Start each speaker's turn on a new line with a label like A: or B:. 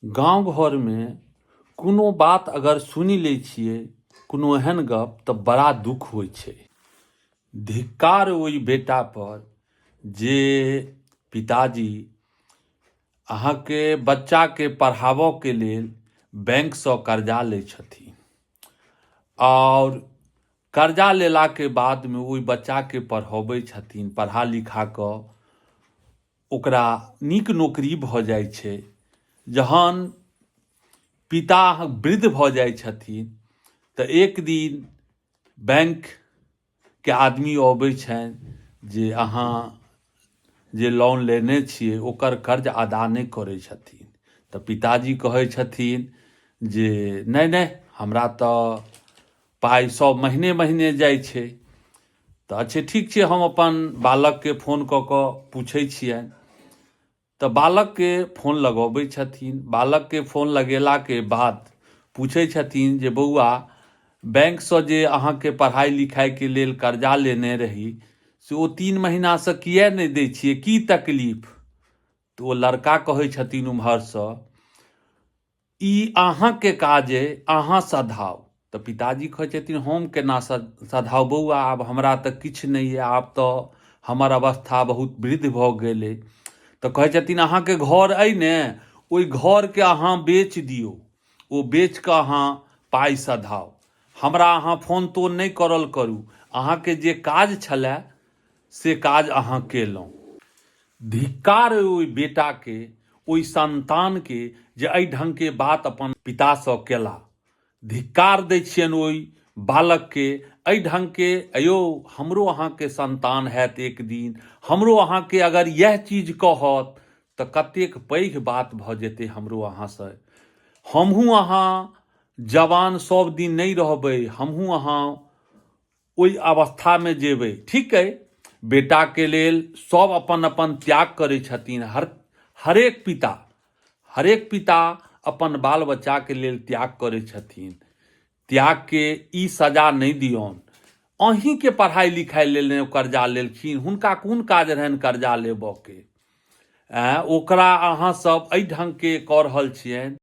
A: गाँव घरमे कोनो बात अगर सुनि लै छियै कोनो एहन गप तऽ बड़ा दुःख होइ छै धिक्कार ओहि बेटापर जे पिताजी अहाँके बच्चाके पढ़ाबऽके लेल बैंकसँ कर्जा लै छथिन आओर कर्जा लेलाके बादमे ओहि बच्चाके पढ़ऽबै छथिन पढ़ा लिखा कऽ ओकरा नीक नौकरी भऽ जाइ छै जहन पिता वृद्ध भऽ जाइ छथिन तऽ एक दिन बैंकके आदमी अबै छनि जे अहाँ जे लोन लेने छियै ओकर कर्ज अदा नहि करै छथिन तऽ पिताजी कहै छथिन जे नहि नहि हमरा तऽ पाइ सब महिने महिने जाइ छै तऽ अच्छे ठीक छै हम अपन बालकके फोन कऽ कऽ पूछै छियनि तऽ बालकके फोन लगऽबै छथिन बालकके फोन लगेलाके बाद पूछै छथिन जे बौआ बैंकसँ जे अहाँके पढ़ाइ लिखाइके लेल कर्जा लेने रही से ओ 3 महीनासँ किए नहि दै छियै की तकलीफ तऽ ओ लड़का कहै छथिन ओम्हरसँ ई अहाँके काज अइ अहाँ सधाउ तऽ पिताजी कहै छथिन हम केना सधाउ बौआ आब हमरा तऽ किछु नहि अइ आब तऽ हमर अवस्था बहुत वृद्ध भऽ गेल अइ तऽ कहै छथिन अहाँके घर अइ ने ओहि घरके अहाँ बेच दियौ ओ बेच कऽ अहाँ पाइ सधाउ हमरा अहाँ फोन तोन नहि करल करू अहाँके जे काज छलए से काज अहाँ केलहुँ धिक्कार अइ ओहि बेटाके ओहि सन्तानके जे एहि ढङ्गके बात अपन पितासँ केला धिक्कार दै छियनि ओहि बालकके एहि ढङ्गके अयौ हमरो अहाँके सन्तान हैत एक दिन हमरो अहाँके अगर इएह चीज कहत तऽ कतेक पैघ बात भऽ जेतै हमरो अहाँसँ हमहूँ अहाँ जवान सभ दिन नहि रहबै हमहूँ अहाँ ओहि अवस्थामे जेबै ठीक अइ बेटाके लेल सभ अपन अपन त्याग करै छथिन हर हरेक पिता हरेक पिता अपन बाल बच्चाके लेल त्याग करै छथिन त्यागके ई सजा नहि दियौन अहीँके पढ़ाइ लिखाइ लेल नहि ओ कर्जा लेलखिन हुनका कोन काज रहनि कर्जा लेबऽके आँय ओकरा अहाँ सब एहि ढङ्गके कऽ रहल छियनि।